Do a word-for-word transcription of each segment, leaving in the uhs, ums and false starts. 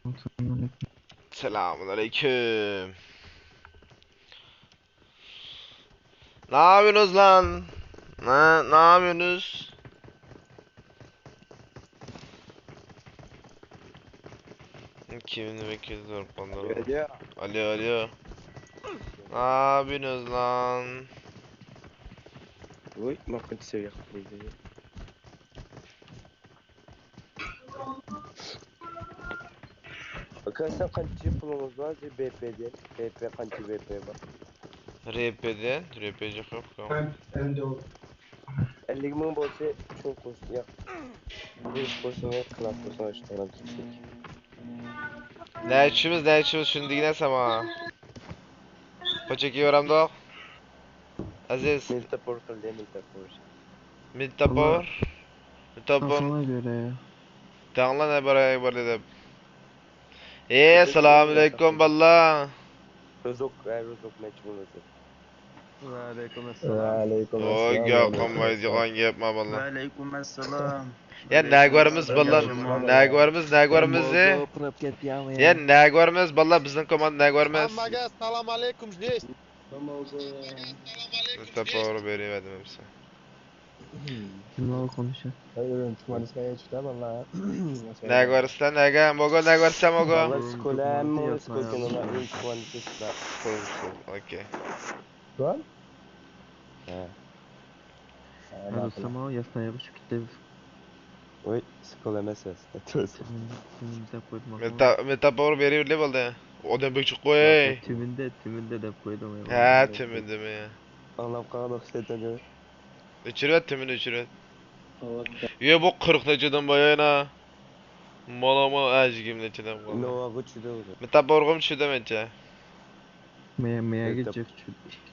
Assalamu alaikum. Selamun aleyküm. Ne yapıyorsunuz lan? Ne, ne yapıyorsunuz? Kimini bekliyoruz ortamda? Alo, alo. Alo, alo. Ne yapıyorsunuz lan? Oy, makın seviye. Aka, sen kaç pulumuz var? Bir B P'den. B P, kaç B P var? R P'den, R P yok yok. Hem, hem de o. Elli bin bolsa çok olsun ya. Yüz olsun ya, klas olsun, işte, lan, tutsun. Ne içimiz, ne içimiz şimdi yine sama. Paçeki yoramda. Aziz. Milta Power qildi, Milta Power. Milta Power. Milta Power. Kafana göre ya. Dangla ne bara bara dep. Ee, assalamu alaikum balla. Rozok, e, Rozok, men chiqim Rozok. Vaalaykum assalom. Vaalaykum assalom. Oy, gap qilmaydigan gapmi balla? Vaalaykum assalom. Ya, ne göremiz balla? Ne göremiz, ne göremiz? Ya, ne göremiz balla, bizning komanda ne göremiz? Hammaga assalomu alaykum, здесь. Topor beriverdim hepsi. Kimlar konuşuyor? Hayır, ben tutmanız kaya çıktı valla. Ne görsen, ne gör, Mogo, ne görsen, Mogo? Valla skolem, skolken ona, tutmanız kaya çıktı. Okey. Şu an? He. Rusamo, ясно, я пошутил. Voy, skolem emas. Tümünde, tümünde dep qo'ydim. Meta-, metafor beri bile bo'ldi. Odam bir chiqib qo'yay. Tümünde, tümünde dep qo'ydim. Ha, tümündemi? Anglap qolgan o'xshaydi. O'chirib, tümünü o'chirib. Yo, bu qirq nechadan boyayna. Mola mola ajigim nechadan qoldi. Novaga tushdi o'zi. Metaforga tushdi mencha. Meyege çek, çek, çek.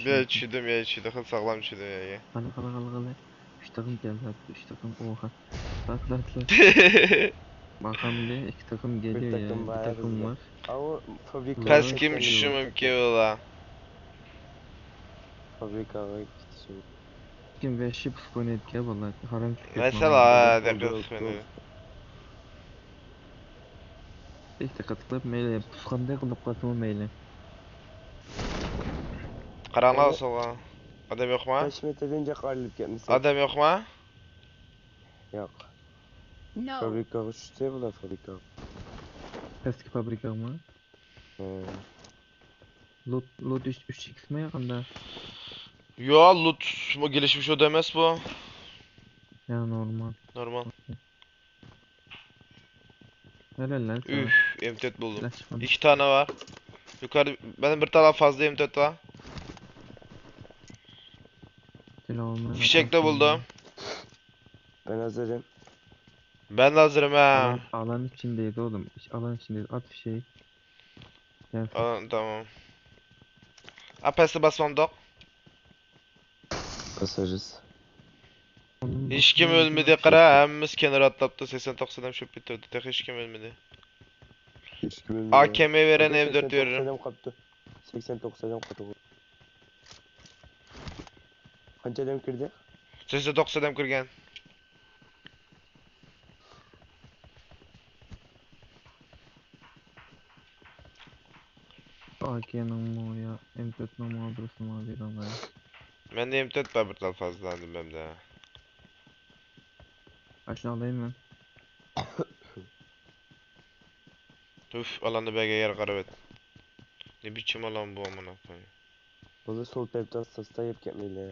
Ya, tushdim, ya, tushdi, xil sog'lom tushdi, ya. Qani, qani, qani, qani. Uch taqim keldi, uch taqim, oha. Lat, lat, lat. Bakalım, ikki taqim geliyor ya, bir taqım var. Pas kim tushishi mumkin bular? Fabrikaga ketishi mumkin. Kim vahshiy psixonet ya, vallahi, haram fikir. Mesela, deb psixonet. Diqqat qilib, mayli, pusqanday qilib qo'ysin, mayli. Qaranglar solga. Odam yo'qmi? Besh metrdan jiq ayrilib ketmasa. Odam yo'qmi? Yo'q. No. Fabrikaga tushsa bular, fabrikaga. Pastki fabrikami? Hmm. Loot, loot uch, uch X mi yaqında? Yo, loot bu gelişmiş oda emas bu. Ya, normal. Normal. Helal lan sana. Üf, M dört buldum. Flash var. İki tane var. Yukarı, benim bir tane fazla M dört var. Fişek de buldum. Ben hazırım. Ben de hazırım ha. Alan, alan içindeydi oğlum. Alan içindeydi. At fişeği. Gel. Aa, tamam. Apesni basmamdıq. Basarız. Hiç kim ölmedi, qara, hammamiz kenar atlaptı, seksen doksan adam çöp bitirdi. Tek hiç kim ölmedi. Hiç kim ölmedi. A K M veren M dört veririm. Adam kaptı. Seksen doksan adam kaptı. Qancha adam kirdi? Seksen doksan adam kirgen. A K'niڭ مو يا، M تۆتنىڭ مو بىرسىنى ماڭا بېرىڭلار. مەندە M dört بار، بىر تال فازلا دېمەمدە. ئاشۇنى ئالايمەن. ئۇف، ئالاندا بەرگەن يەرگە قاراۋەت. نېمە بىچىم ئالان بۇ، ئامانە قوي. بۇنى سول تەرەپتىن ساستا يەپ كەتمەيلى.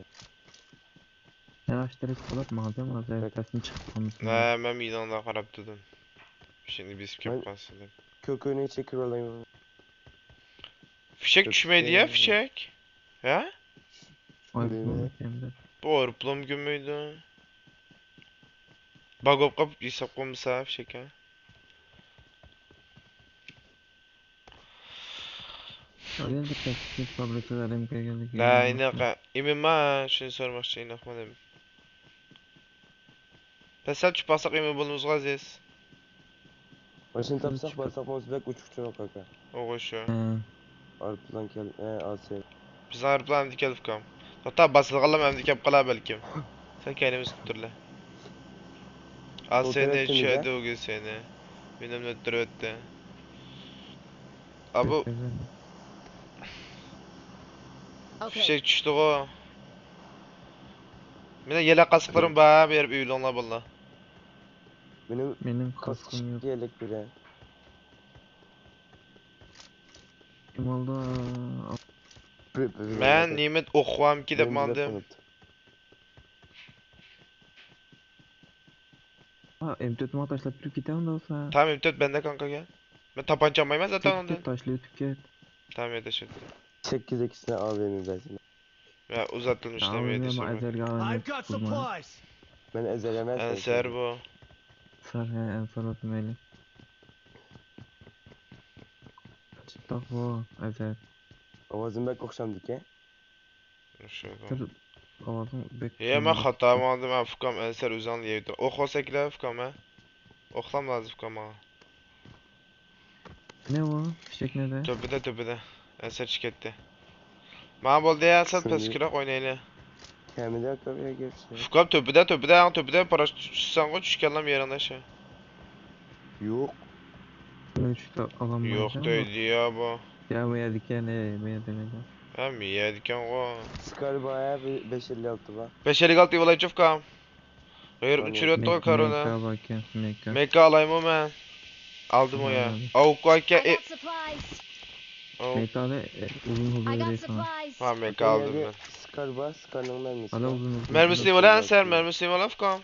ياخشى تەرەپ قىلىپ ماڭدىم، ھازىر تەستىن چىقىپ قالمىسۇن. ھە، مەن يېنىڭدا قاراپ تۇردۇم. پىشىكنى بېسىپ كېلىپ قالسىدىم. كۆكۈنى چېكىپ ئالايمەن. فىشەك چۈشمەيدۇ يا، فىشەك. ھە؟ بۇ ئايروپىلان كەمدە. بۇ ئايروپىلان كەلمەيدۇ. باگ بولۇپ قاپ ھېساب قىلمىسا فىشەك، ھە؟ ئەمدى تەكلىپ فابرىكىغا ئادەم كەلگەنلىكى. لا، ئىناق، ئىمىنما، شۇنى سورىماقچى، ئىناقما دەپ. پەسەل چۈشۈپ باقساق ئىمىن بولىمىزغۇ، ئەزىز. ماشىنا تاپساق، بارساق بولسا بەك ئوچۇق چۈشىنىدۇ، كاكا. ئوغۇ شۇ. ھە. ئايروپىلان كەل-، ئە، ئاسىي. بىزنىڭ ئايروپىلان ئەمدى كەلدى، ئۇكام. توختا، باسىدىغانلار ئەمدى كەپ قالا بەلكىم. سەن كەينىمىزگە تۇرلە. ئاسىينى چۈشەدى ئۆگىسىنى. مېنى ئۆلتۈرۈۋەتتى. ئابۇ. فىشەك چۈشتىغۇ. مېنىڭ يېلە قاسىقلىرىم بار، بېرىپ ئۆيلىڭلار باللا. مېنىڭ مېنىڭ قاسىق قاسقۇم يوق. ئىككى يەللىك بىرە. كىم ئالدى؟ مەن نېمە ئوقۇۋامكى دەپ ماڭدىم. ھا، ئېم تۆت ماڭا تاشلاپ تۇرۇپ كېتەمدۇ بولسا؟ تام ئېم تۆت بەندە كانكاگە. مەن تاپانچا ئالمايمەن زاتەن ئاندىن. تاشلاپ ئۆتۈپ كەت. تام يەردە شۇ. سەككىز ئىككىسىنى ئالىمەن بەزىدە. يا، ئۇزاتتىم ئىشلەمەيدۇ شۇ. ئەزەرگە ئالىمەن. مەن ئەزەر ئەمەس. ئەنسەر بۇ. سار، ھە، ئەنسەر بولسا مەيلى. چىقتاق بۇ، ئەزەر. ئاۋازىم بەك ئوخشامدىكەن؟ ئوخشايدۇ. بىر ئاۋازىڭ بەك يا، مەن خاتا ماڭدىم، ھە، ئۇكام، ئەنسەر ئۆزۈڭنى يەيدۇ. ئوخۇسا كېلە، ئۇكام، ھە. ئوخلام لازىم، ئۇكام، ماڭا. نە ئۇ؟ فىشەك نەدە؟ تۆپىدە، تۆپىدە. ئەنسەر چىقىپ كەتتى. ماڭا بولدى يا، سەل پەسكىرەك ئوينايلى. كەمىدە كۆپ يەرگە چۈشتى. ئۇكام، تۆپىدە، تۆپىدە، ئەڭ تۆپىدە پاراش چۈشسەڭغۇ، چۈش كەللەم يېرىڭدە شۇ. يوق. يوق دەيدۇ يا بۇ. يا، بۇ يەردىكەن، ئەي، بۇ يەردە دېمەيدۇ. ھە، بۇ يەردىكەنغۇ. سكار بار يا، بىر بەش ئەللىك ئالتە بار. بەش ئەللىك ئالتە ئېلىۋالايچۇ ئۇكام. غېرىبنى چۈشۈرۈۋەتتىغۇ كارونى. مېكا باركەن، مېكا. مېكا ئالايمۇ مەن؟ ئالدىمۇ يا؟ ئاۋۇكا ئاكا، ئى. مېكانى، ئى، ئۇزۇن ھۇزۇر دەيسەن. ھا، مېكا ئالدىم مەن. سكار بار، سكارنىڭ مەرمىسى بار. مەرمىسى نېمە بولە، ئەنسەر، مەرمىسى نېمە بولە، ئۇكام؟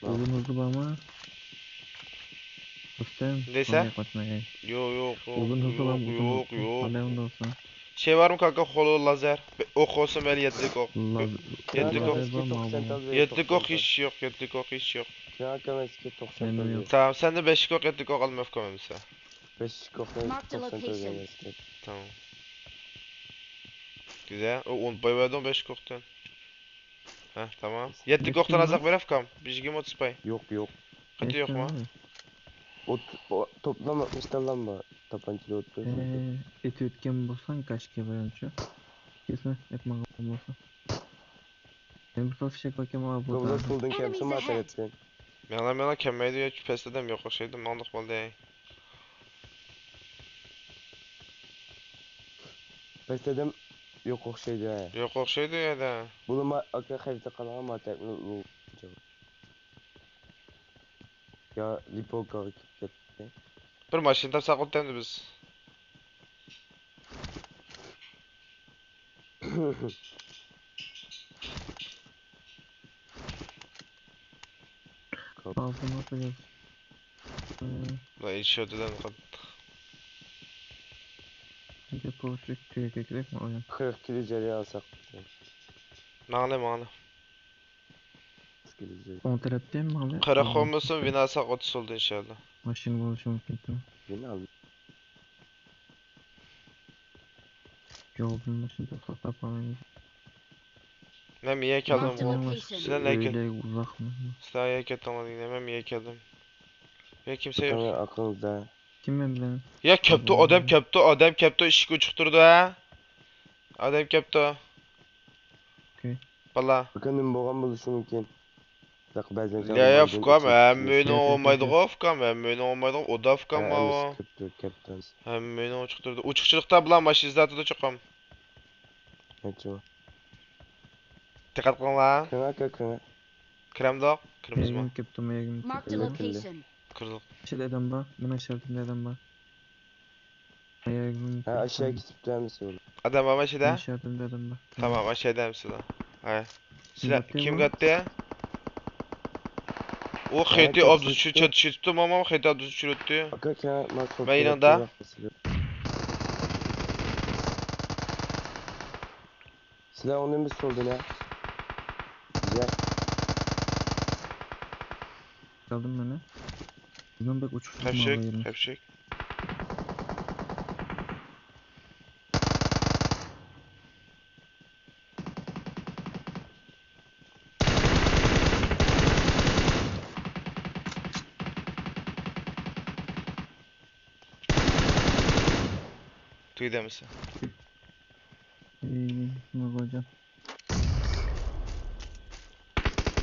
ئۇزۇن ھۇزۇر بارمۇ؟ رۇستەم، دەيسەن؟ يوق، يوق، يوق، يوق، يوق. شەي بارمۇ كاكا، قولى لازېر؟ ئوق بولسا مەيلى، يەتتىلىك ئوق. يەتتىلىك ئوق. يەتتىلىك ئوق ھېچ يوق، يەتتىلىك ئوق ھېچ يوق. تامام، سەندە بەشلىك ئوق، يەتتىلىك ئوق ئالما ئۇكام ئەمىسە. بەشلىك ئوقنى توقسان تۆت بەرگەن. تامام. گۈزەل. ئۇ ئون پاي بەردىڭ بەشلىك ئوقتىن. ھە، تامام. يەتتىلىك ئوقتىن ئازراق بېرە ئۇكام. بىر يىگىرمە ئوتتۇز پاي. يوق، يوق. قېتى يوقمۇ؟ توپلام ئاتمىش تاللام بار. تاپانچىدا ئوتتۇز. ئېتىۋەتكەن بولساڭ، كاشكا بىرەمچۇ. كەسمە، ئەپ ماڭغان بولسا. مەن بىر فىشەك باكىم بار، بۇ تارىپتا. مېڭە، مېڭە، كەلمەيدۇ، يا، پەستە ئادەم يوق ئوخشايدۇ، ماڭدۇق بولدى. پەستە ئادەم يوق ئوخشايدۇ، ھە. يوق ئوخشايدۇ يەردە. بۇلار ما-، ئاكا خەرىتە قالغان ماتەكنى ئۇ-، يا لىپوكاغا كېلىپ كەتتى. بىر ماشىنا تاپساق بولدى ئەمدى بىز. ئالتۇن ئوتۇن. بۇلار ئىششىدىدىن قاتتىق. بىزگە پوۋچىك تۈگە كېرەكمۇ ئويۇن؟ قىرىق كىلو جەريان ئالساق. ماڭلى، ماڭلى. ئوڭ تەرەپتىن ماڭلى. قىرىق بولمىسۇن، ۋىن ئالساق ئوتتۇز بولدى ئىنشاللا. ماشىنا بولۇشى مۇمكىن. ۋىن ئال. يولدىن ماشىنا توختاپ قالمايمىز. مەن مىيە كەلدىم. سىلەر نەگە كەت-، ئۇزاقمۇ؟ سىلەر نەگە كەتتىڭلار دېگىنە، مەن مىيە كەلدىم. يا كىمسە يوق. ئاقىڭىزدا. كىم مەن بىلەن؟ يا كەپتۇ، ئادەم كەپتۇ، ئادەم كەپتۇ، ئىشىك ئوچۇق تۇرىدۇ ھە. ئادەم كەپتۇ. ئوكەي. بالا. ئاكا نېمە بولغان بولۇشى مۇمكىن؟ يا، يا، ئۇكام، ھەممىنىڭ بولمايدىغۇ، ئۇكام، ھەممىنىڭ بولمايدىغۇ، ئۇدا، ئۇكام، ماۋۇ. ھەممىنىڭ ئوچۇق تۇرىدۇ. ئوچۇقچىلىقتا بۇلار ماشىنا ئىزدەتىدۇ، چوقۇم. دىققەت قىلىڭلار. كىرىڭ ئاكا، كىرىڭ. كىرەمدۇق؟ كىرىمىزمۇ؟ كىردۇق. ئىچىدە ئادەم بار. مېنىڭ شەرتىمدە ئادەم بار. ھە، ئاشۇ كېتىپتۇ ھەممىسى ئۇلار. ئادەم بارمۇ ئىچىدە؟ مېنىڭ شەرتىمدە ئادەم بار. تامام، ئاشۇ ئادەمسىلەر. ھە. سىلەر كىم كەتتى؟ ئۇ خېتى ئابدۇز چۈشۈرۈپ، چېتىشىپتۇ، ماما، خېتى ئابدۇز چۈشۈرۈپتۇ. ئاكا، كەڭ، مەن يېنىڭدا. سىلەر ئۇنى بىز سولدىن ھە. گۈزەل. كەلدىم مانا. بىزنىڭ بەك ئوچۇق. كەپشىك، كەپشىك. تۈگىدى ئەمىسە. ئىي، نۇرغۇنجان.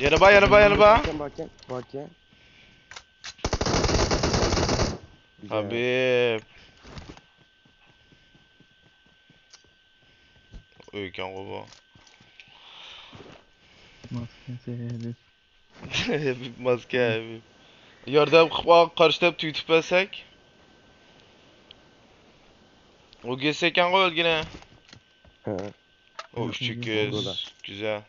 يەنە بار، يەنە بار، يەنە بار. باركەن، باركەن، باركەن. ھەبىب. ئىكەنغۇ بۇ. ماسكا سېھىر. ھەبىب ماسكا، ھەبىب. ياردەم قىلىپ، قارشى تەرەپ تۈگىتىپ بەرسەك. ئۇ گېسى ئىكەنغۇ ئۆلگىنى. ھە. ئۇ ئۈچ يۈز. گۈزەل.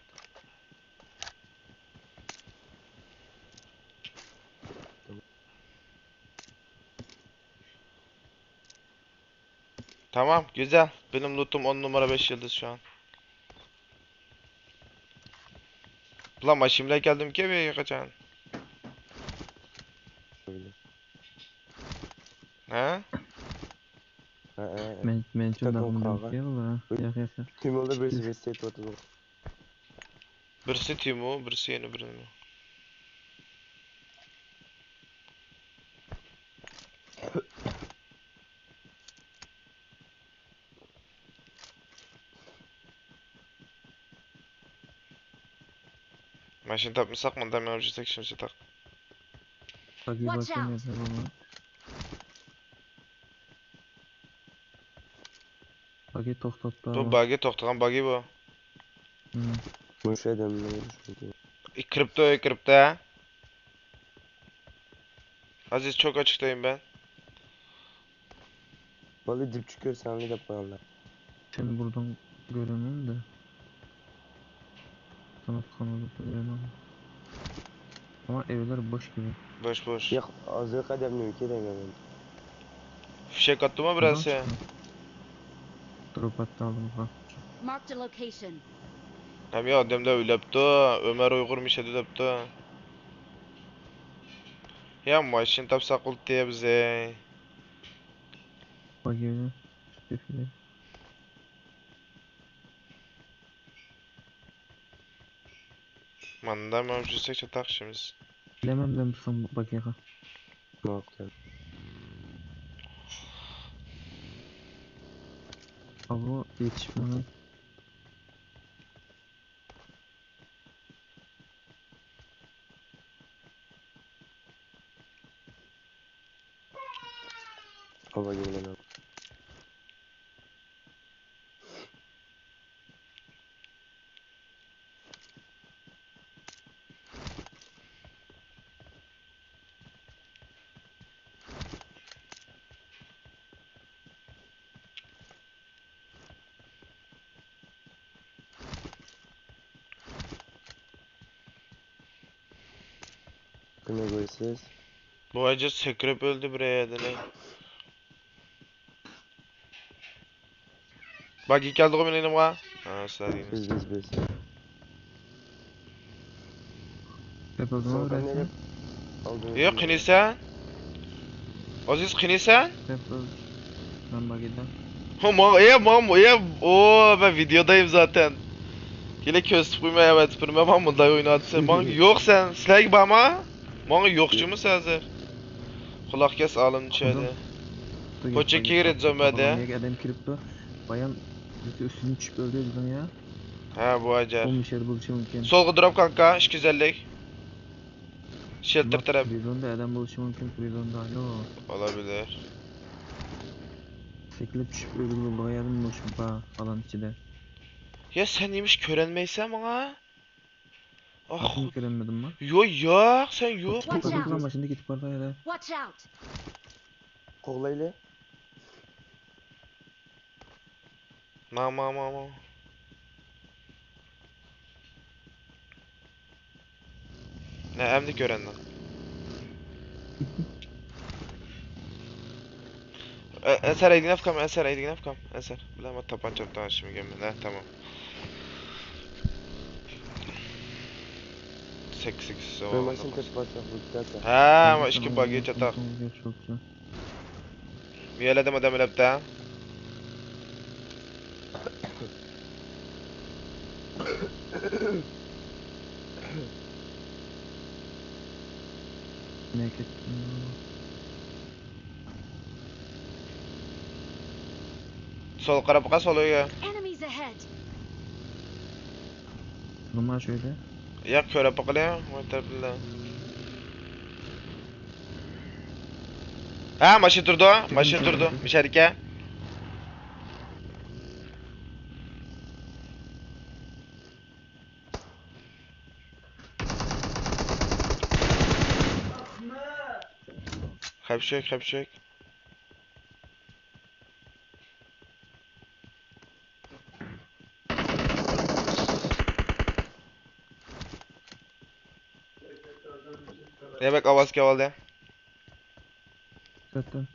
تامام، گۈزەل. بىلىم لوتۇم ئون نومۇر، بەش يىلدىز شۇ ئان. بۇلار ماشىنا بىلەن كەلدىمىكى بۇ يەرگە قاچان؟ ھە؟ ھە، ھە، ھە. مەن، مەن شۇنداق بىلدىمىكى بۇلار. ياق، ياق، ياق. تۈمەندە بىرسى ۋېستېيت ئوتىدۇ. بىرسى تىمۇ، بىرسى يەنە بىر نېمە. ماشىنا تاپمىساق، مۇندا مېڭىپ يۈرسەك شۇنچە تاق. باگى بار ئىكەن، يازغان بولما. باگى توختاپتۇ. بۇ باگى توختىغان باگى بۇ. مۇشۇ ئادەمنى كىرىپتۇ، كىرىپتۇ. ھازىر چوك ئاچىقتايمەن. بالى دىپچىك كۆرسەڭلى دەپ قويۇڭلار. سەن بۇردىن كۆرۈنمىدى. تونۇپ قالمىدى، كۆرۈنمىدى. ئەمما ئۆيلەر بوش كىبى. بوش، بوش. ياق، ھازىرقى ئادەمنىڭ كېرەك ئەمەس. فىشەك ئاتتىمۇ بىرەرسى؟ دروپ ئاتتى ئالدىمىزغا. Marked a location. ھەم يا ئادەملەر ئۆلەپتۇ، ئۆمەر ئۇيغۇر مىشەدە دەپتۇ. يا ماشىنا تاپساق بولدى بىزەي. باگىنى. ماندا مەن يۈرسەك چاتاق ئىشىمىز. بىلەمەن، بىلەمەن، تۇرسام باكىغا. ماقۇل. ئاۋۇ يېتىشىپ ماڭاي. ئاۋۇ يېڭىلىنىڭ. قېنى كۆرىسىز؟ بۇ ئاجىز سەكرەپ ئۆلدى بىر يەردىن. باگى كەلدىغۇ مېنىڭ يېنىمغا. ھە، سىلەر دېگىنىز. بىز، بىز، بىز. ياق، قېنىسەن؟ ئازىز، قېنىسەن؟ مەن باگىدا. ھو، ماڭا، ئە، ماڭا، ئە، ئو، مەن ۋىدېيودايم زاتەن. كېلە كۆرسىتىپ قويماي ئەۋەتىپ بېرىمەن، ماڭا مۇنداق ئويناۋاتىسەن. ماڭا يوق سەن، سىلەرگە بارما؟ ماڭا يوق جۇمۇ سەن ھازىر. قۇلاق كەس، ئالىم چۈشەدە. خوجا كىرىپ زۆمەدە. ئادەم كىرىپتۇ. بايام ئۈستىدىن چۈشۈپ ئۆلدى بىزنىڭ يا. ھە، بۇ ئەجەل. بولمىش يەردە بولۇشى مۇمكىن. سولغا دروپ كاكا، ئىككى يۈز ئەللىك. شېلتىر تەرەپ. پرىزوندا ئادەم بولۇشى مۇمكىن، پرىزوندا، يوق. ئولابىلىر. سەكرەپ چۈشۈپ ئۆلگىلى بولىدىغان يەردىمۇ مۇشۇ بار، ئالان ئىچىدە. يا سەن نېمىش كۆرەلمەيسەن ماڭا؟ ئاھ. كۆرەلمىدىممۇ؟ يو، ياق، سەن يوق. ماشىنىدا كېتىپ بارغان يەردە. Watch out! قوغلايلى. ماڭ، ماڭ، ماڭ، ماڭ. نە، ئەمدى كۆرەندىڭ. ئە-، ئەنسەر، ئەيدىڭ ئەپكام، ئەنسەر، ئەيدىڭ ئەپكام، ئەنسەر. بىلەن ما تاپانچا ئاتقان ئىشىم كەلمىدى. ھە، تامام. سەككىز، سەككىز. ماشىنا تېپىپ بارساق بولدى، ئاكا. ھە، ما ئىككى باگى چاتاق. مۇ يەرلەردە ئادەم ئۆلەپتۇ. نېكىد. سول قاراپ باقا، سول ئۆيگە. Enemies ahead! نېمە شۇ يەردە؟ ياق، كۆرۈپ باقىلى، مۇ تەرەپتىلا. ھە، ماشىنا تۇرىدۇ، ماشىنا تۇرىدۇ، مۇشەدىكەن. خەپچەك، خەپچەك. دېمەك، ئاۋاز كېلىۋالدى. كەتتىم.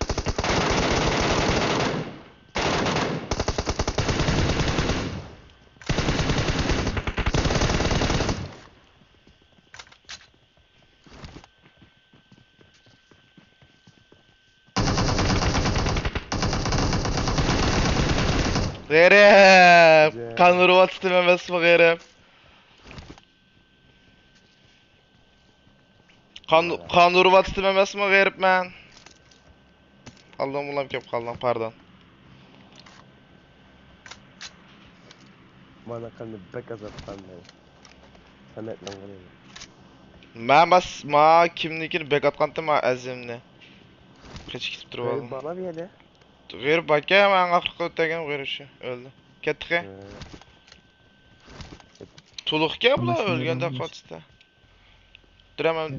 غېرىب! قان ئۇرۇۋاتىتتىم ئەمەسمۇ، غېرىب؟ قان، قان ئۇرۇۋاتىتتىم ئەمەسمۇ، غېرىبمەن؟ ئالدىڭ بولام كەپ قالدىڭ، پاردون. مانا قىلنى بەك ئازاب قىلدى. سەمەتنىڭ قىلىنى. مەن بس، ما كىمنىڭكىنى بەك ئاتقانتىم، ما ئەزىمنى. قېچىپ كېتىپ تۇرۇپ ئالدىم. بالا بۇ يەردە. غېرىب باكا، مەن ئاخىرقى ئۆتەگەن غېرىب شۇ، ئۆلدى. كەتتى خەي. ھە. تولۇقكەن بۇلار ئۆلگەندە قاتتى. دۇرامەن.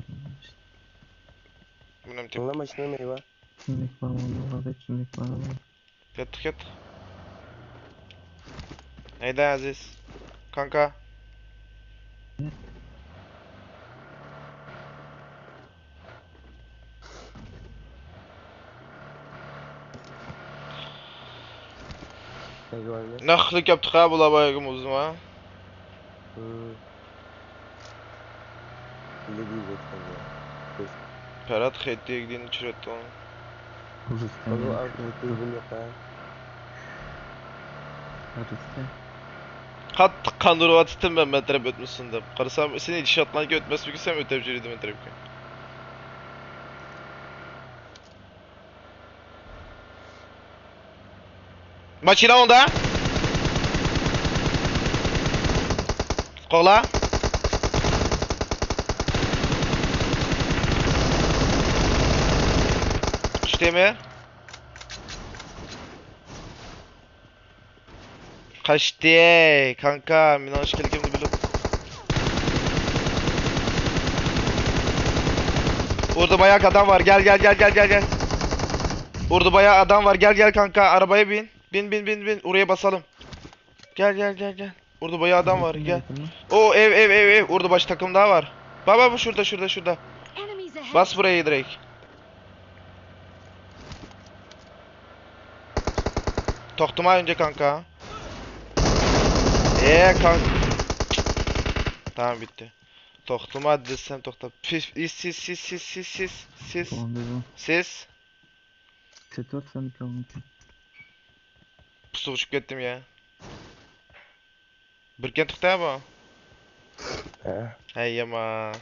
مېنىڭ تېپ. ماشىنا نېمە بار؟ كىملىك بار، بۇلاردا كىملىك بار. كەتتۇق، كەتتۇق. ھەيدە، ئەزىز. كانكا. نەقلىك كەپتۇق ھە، بۇلار بايىقى مۇزدىما. پەرھات خېتىگىدىن چۈشۈرۈۋەتتىڭ. قاتتىق قاندۇرۇۋاتىتتىم مەن، مەن تەرەپ ئۆتمىسۇن دەپ. قارىسام، سېنى ئېتىشىۋاتقاندىكىن ئۆتمەسمىكىن، سەن ئۆتەپ يۈرىدىڭ مەن تەرەپكە. ماشىنا ئالدىدا. قوغلا. چۈشتىمۇ؟ قاچتى، كانكا، مېنىڭ ئىكەنلىكىمنى بىلىپ. ئۇردا باياق ئادام بار، گەل، گەل، گەل، گەل، گەل. ئۇردا باياق ئادام بار، گەل، گەل، كانكا، ئارابايا بىن. بىن، بىن، بىن، بىن، ئورىيا باسالىم. گەل، گەل، گەل، گەل. ئۇردا باياق ئادام بار، گەل. ئو، ئېۋ، ئېۋ، ئېۋ، ئېۋ، ئۇردا باش تاكىمدا بار. بار، بار، بۇ شۇردا، شۇردا، شۇردا. باس بۇرايا دىرېكت. توختىما ئۆنجە كانكا. ئې، كانكا. تامام، بىتتى. توختىما دېسەم توختا. پىس، ئىس، سىس، سىس، سىس، سىس، سىس، سىس. سىس. كېتىۋاتىسەن ئىكەن. پۇسۇغا چۈشۈپ كەتتىم يا. بىر كەنتلىكتە بۇ. ھە. ھەي، يامان.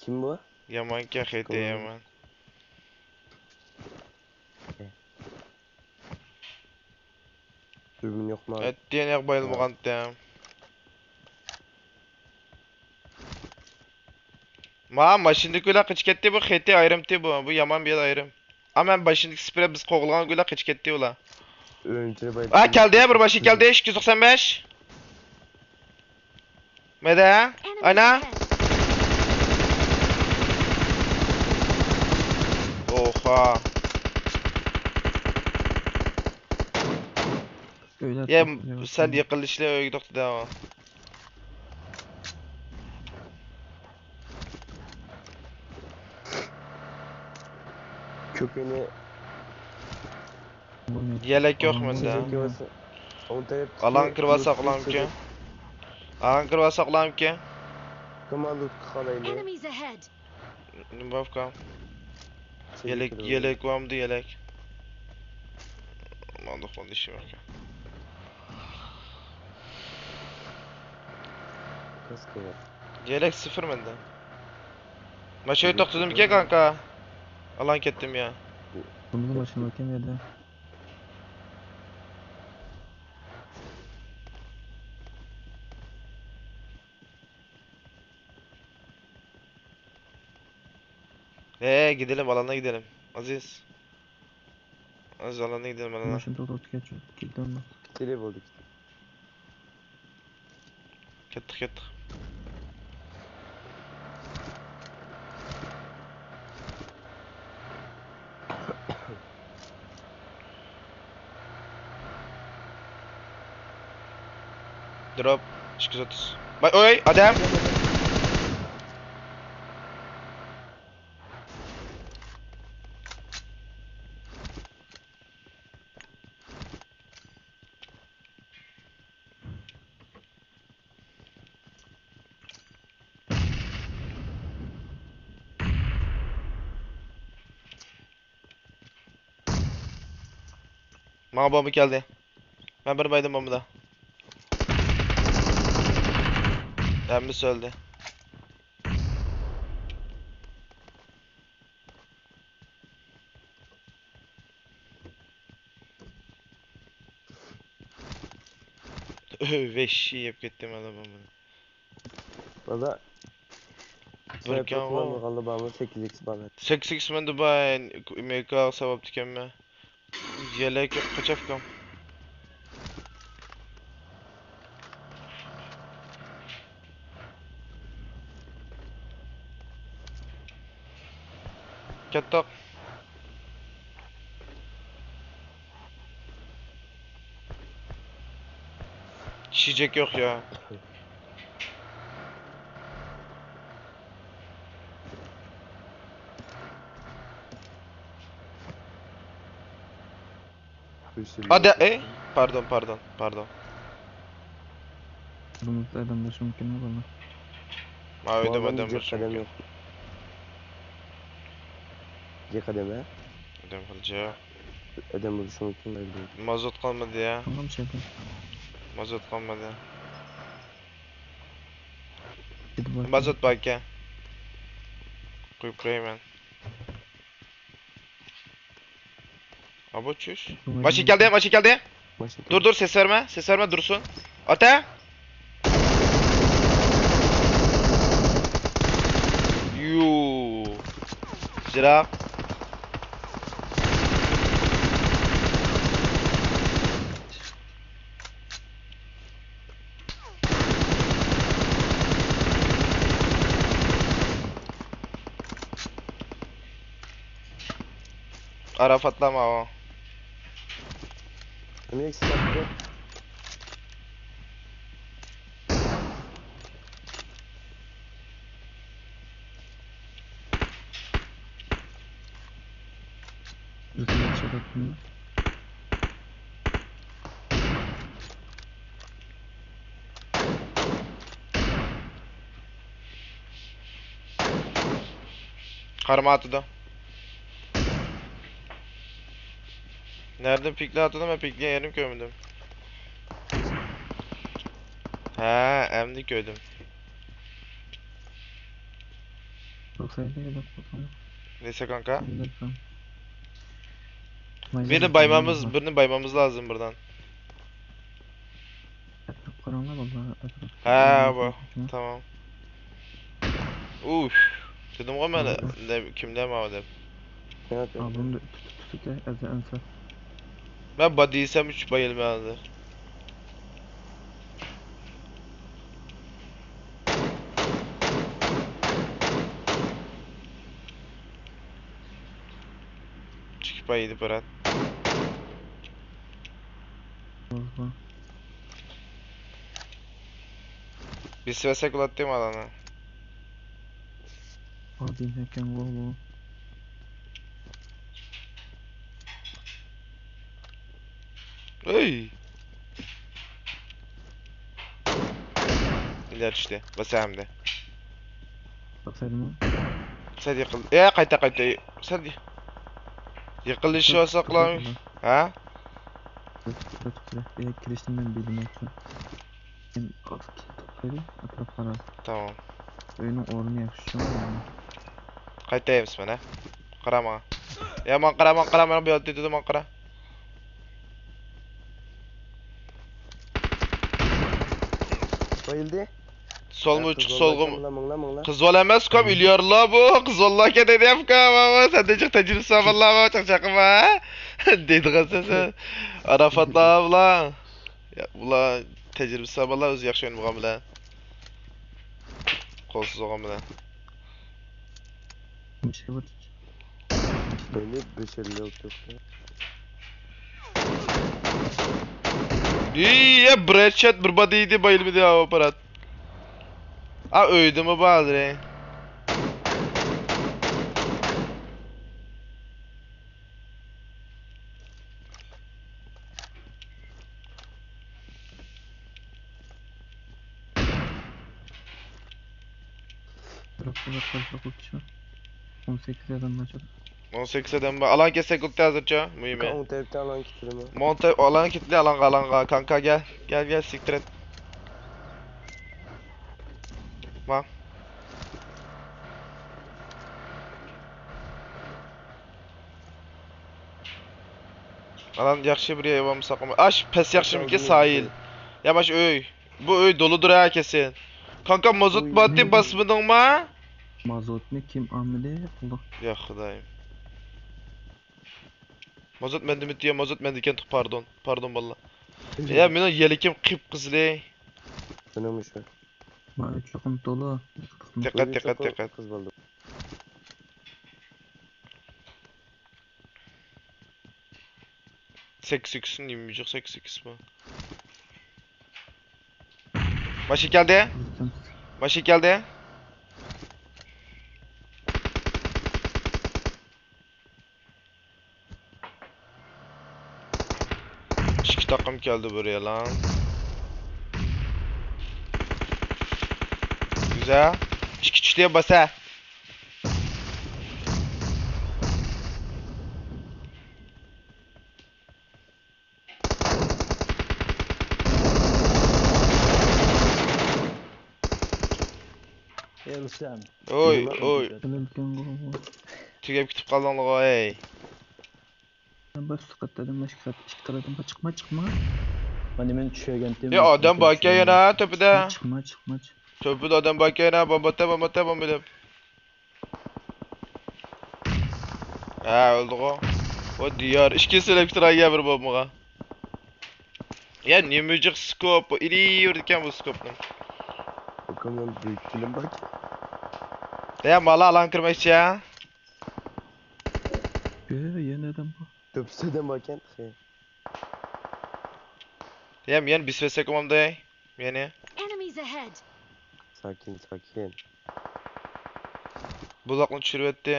كىم بۇ؟ يامانكەن، خېتى يامان. دۈرمىن يوقما؟ ئەتتىيەن ياق بايىلمىغانتىم. ما، ماشىنىدىكىلەر قېچىپ كەتتى، بۇ خېتى ئايرىمتى بۇ. بۇ يامان بىر يەر ئايرىم. ئا، مەن باشىدىكى سپرېي بىز قوغلىغان گۈلە قېچىپ كەتتى ئۇلار. ئا، كەلدى، بىر باشقا كەلدى، ئىككى يۈز توقسان بەش. مەدە، ئانا. ئوخا. يە، سەن يېقىنلىشىلا ئۆيگە توختىدى ئۇ. كۆكىنى. يەلەك يوق مەندە. ئالان كىرىۋالساق ئالامكەن. ئالان كىرىۋالساق ئالامكەن. كوماندىغا قالايلى. نېمە بار ئۇكام؟ يەلەك، يەلەك بارمىدى، يەلەك؟ مانداق بولدى ئىشىم يوق. يەلەك سىفىر مەندە. ماشىنا توختىدىمىكەن، كانكا؟ ئالان كەتتىم يا. بۇنىڭ ماشىنا باركەن يەردە. ھەي، گىدىلىم، ئالانغا گىدىلىم. ئازىز. ئازىز، ئالانغا گىدىلىم، ئالانغا. ماشىنا توختاپ كەتتى. كېتەلمەس. كېلە بولدى. كەتتۇق، كەتتۇق. دروپ، ئىككى يۈز ئوتتۇز. ۋاي، ئوي، ئادەم! ماڭا بومبا كەلدى. مەن بىر بايدىم بومبىدا. ھەممىسى ئۆلدى. ۋەھشىي يەپ كەتتىم ھالا بومبىنى. بالا. بىر كان غالىبا بارمۇ؟ سەككىز ئىكس بار. سەككىز ئىكس مەندە بار. ئېمېرىكاغا ساۋابتىكەنمەن. يەلەك يوق، قاچاپكام. كەتتۇق. چېچەك يوق يا. ئادا، ئەي، پاردون، پاردون، پاردون. بۇنىڭدا ئادەم بولۇشى مۇمكىنمۇ بۇنىڭ؟ ماۋۇ ئۆيدە ئادەم بولۇشى مۇمكىن. جىق ئادەم، ھە؟ ئادەم خېلى جىق. ئادەم بولۇشى مۇمكىن. مازوت قالمىدى يا. تامام شەكىل. مازوت قالمىدى. مازوت بار ئىكەن. قويۇپ قوياي مەن. ئابۇ چۈش. ماشىنا كەلدى، ماشىنا كەلدى. ماشىنا دۇر، كەلدى. دۇر، سەس بەرمە، سەس بەرمە، دۇرسۇن. ئاتا! يو. جىراق. ئاراپاتلام ئاۋۇ. نېمە ئىشلەپتۇ؟ قارىما ئاتىدۇ. نەدىن پىكلەۋاتىدۇ؟ مەن پىكلىگەن يېرىنى كۆرمىدىم. ھە، ئەمدى كۆردۈم. نېسە كانكا؟ بىرنى بايمامىز، بىرنى بايمامىز لازىم بىردىن. ئەتراپ قاراڭلار، بالىلار، ئەتراپ. ھە، بۇ. تامام. ئۇف. دېدىمغۇ مەن، كىمدە ماۋۇ دەپ. ھە، بۇنى تۇتۇپ، تۇتۇپ، ئەزە ئەنسە. مەن با دېسەم، ئۈچ بايىلمەن ھازىر. چىقىپ بايىدى بىرات. بېسىۋەتسەك بولاتتى مالانى. ئادىم ئىكەنغۇ بۇ. ئۆي! ئىلە چۈشتى. باسامدى. باسايدىمۇ؟ سەل يېقىل-، ئە، قايتا، قايتا. سەل يېقىنلىشىۋالساقلا. ھە؟ كىرىشتىن مەن بىلمەيتتىم. تامام. ئۆينىڭ ئورنى ياخشى شۇ. قايتايمىز مانا. قارا ماڭا. يا ماڭا قارا، ماڭا قارا، مانا بۇ يەردە تۇرىدۇ، ماڭا قارا. بايىلدى. سولمۇ ئۇچۇق، سولغۇم. ماڭلا، ماڭلا، ماڭلا. قىز بالا ئەمەسكۇ، مىليارلا بۇ. قىز بالىكەن دېدى ئەپكا، ماما، سەندە جىق تەجرىبىسى بار باللا، چاقچاقما. دەيدىغان سەن. ئاراپاتلا بۇلار. يا، بۇلار تەجرىبىسى بار باللا، ئۆزى ياخشى ئوينىمىغان بىلەن. قولسىز بولغان بىلەن. مەيلى، بىر شەيلەر ئولتۇرۇپتۇ. ئىي، يا، بىر ھېدشوت، بىر بادى يېدى، بايىلمىدى يا ئاپپارات. ئا، ئۆيدىمۇ بار ھازىر. بىراق، بۇلار قانچىلىك ئوتچى؟ ئون سەككىز ئادەم بار. ئون سەككىز ئادەم بار. ئالان كەتسەك بوپتۇ ھازىرچە، مۇھىمى. ئوڭ تەرەپتە ئالان كېتىلىمۇ؟ مون تەرەپ، ئالان كېتىلى، ئالانغا، ئالانغا. كانكا، گەل. گەل، گەل، سىكتىر ئەت. ماڭ. ئالان ياخشى بىر يەر بولمىسا، ئاش پەس ياخشىمىكى ساھىل؟ يا، ماش ئۆي. بۇ ئۆي دولىدۇر ھە كېسىن. كانكا، مازوت باتى باسمىدىڭما؟ مازوتنى كىم ئالمىدى؟ ئاللا. يا خۇدايىم. مازوت مەندىمىتى يا، مازوت مەندىكەن، پاردون. پاردون باللا. يا، مېنىڭ يەلىكىم قىپقىزىلى. مېنىڭمۇ شۇ. مانا چوقۇم تولا. دىققەت، دىققەت، دىققەت. قىز بولدى. سەككىز سەككىز نېمە يوق، سەككىز سەككىز بار. ماشىنا كەلدى. ماشىنا كەلدى. ئىككى تاقىم كەلدى بىر يالاڭ. گۈزەل. ئىككى چۈشتى باسا. ئەي رۇستەم. ئوي، ئوي. تۈگەپ كېتىپ قالدىڭلىغۇ، ئەي. مەن باش سۇقاتتا ئادەم، باش كىراتتى، ئىككى تال ئادەم بار، چىقما، چىقما. مانا مەن چۈشۈرگەنتىم. ئەي، ئادەم باركەن يەنە تۆپىدە. چىقما، چىقما، چىقما. تۆپىدە ئادەم باركەن يەنە، بومبا ئاتە، بومبا ئاتە، بومبا دەپ. ھە، ئۆلدىغۇ. ۋو دىيار، ئىككىسى ئۆلۈپ تۇرايا بىر بومبىغا. يا، نېمە جىق سكوپ، بۇ ئېلىۋېرىدىكەن بۇ سكوپنى. ئاكا، مەن بۈيۈك كىلىم بار. يا، مالا ئالان كىرمەكچى يا. يا، يەنە ئادەم بار. تۆپىسىدە باركەن تېخى. يا، مەن بىسىۋەتسەك ئۇمامدەي. يەنى. Enemies ahead! ساكىن، ساكىن. بۇلاقنى چۈشۈرۈۋەتتى.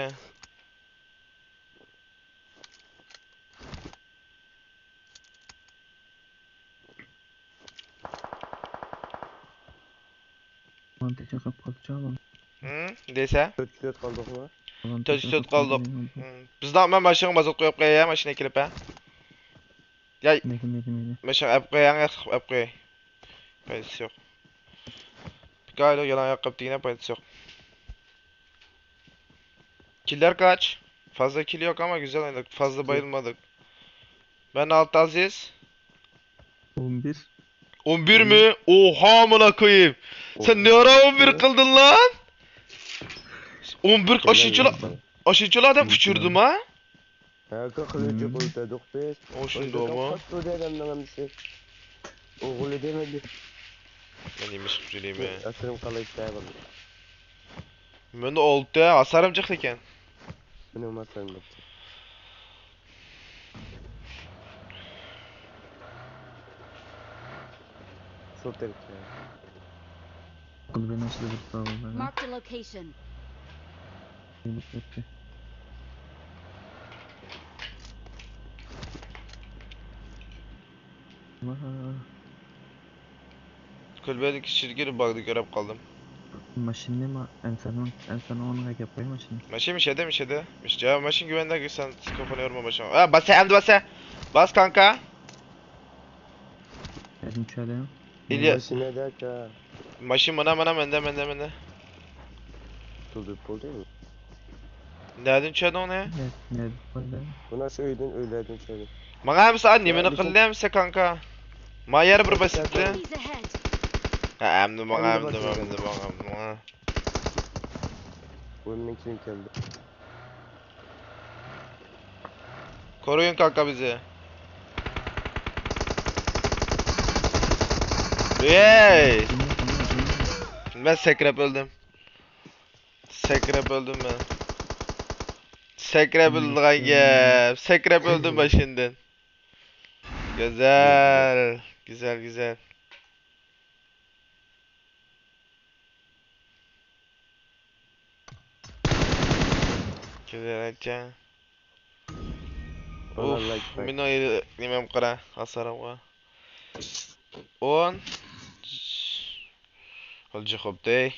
مانا تېخى قاپ قاپچۇ ئۇلار. ھىم، دېسە؟ تۆت كىشى قالدۇقمۇ؟ تۆت كىشى قالدۇق. ھىم. بىزدە مەن ماشىنىغا مازوت قويۇپ قوياي، ماشىنا كېلىپ ھە. ياي. مەيلى، مەيلى، مەيلى. ماشىنا ئەپ قوياي، ئەپ قوياي. پايدىسى يوق. بىكارلىق يالاڭ ياققا دېگىنە پايدىسى يوق. كىللەر قاچ؟ فازلا كىل يوق ئەمما گۈزەل ئوينىدۇق. فازلا بايىلمىدۇق. مەن ئالتە ئازىز. ئون بىر. ئون بىرمۇ؟ ئوھا، ئامانا كويۇم. سەن نېرا ئون بىر قىلدىڭ لان؟ ئون بىر ئاشۇنچىلا، ئاشۇنچىلا ئادەم ئۇچۇردۇم ھە؟ ھە، قىلىچ قىلدۇق بىز. ئۇ شۇنداقمۇ؟ قاچتۇ دەيدۇ ئادەمنىڭ ھەممىسى. ئوغۇل دېمەيدۇ. مەن نېمە ئىش قىلىپ يۈرىمەن؟ ئەسىرىم قالايتتى بالىلار. مەندە ئالتە، ھاسارىم جىق ئىكەن. مېنىڭ ھاسارىم بار. شۇ تەرەپتە. قۇلۇبىنىڭ ئىچىدە بىر تاۋ بار. Marked a location. كۆلبەدىكى ئىچىدىكى باغدا كۆرۈپ قالدىم. ماشىنىنى ما-، ئەنسەرنىڭ، ئەنسەرنىڭ ئورنىغا ئەكەپ قوي ماشىنىنى. ماشىنا مىشەدە، مىشەدە. مىش-، يا، ماشىنا گۈۋەندە سەن سكوپنى يورما باشلاڭ. ھە، باسە، ئەمدى باسە. باس، كانكا. نەدىن چۈشەلەيمۇ؟ ئىلياس. ماشىنىدا ئاكا. ماشىنا مانا، مانا، مەندە، مەندە، مەندە. تۇردۇرۇپ بولدى. نەدىن چۈشەدىڭ نە؟ نە-، نەدىن بولدى؟ مانا شۇ ئۆيدىن، ئۆيلەردىن چۈشەدى. ماڭا ئەمسە نېمىنى قىلدى ئەمسە كانكا؟ ما يەر بىر باسىتتى. Enemies ahead! ھە، ئەمدى ماڭا، ئەمدى، ئەمدى ماڭا، ئەمدى ماڭا. بۇ مېنىڭ كېيىن كەلدى. كورويۇڭ كاكا بىزى. ۋەي! مەن سەكرەپ ئۆلدۈم. سەكرەپ ئۆلدۈم مەن. سەكرەپ ئۆلىدىغان گەپ. سەكرەپ ئۆلدۈم ماشىنىدىن. گۈزەل. گۈزەل، گۈزەل. گۈزەل ئاچا. والله ئۇف، لايك باك. مېنىڭ نېمەم قارا، ھاسارىمغا. ئون. قىلچە خوپ دەي.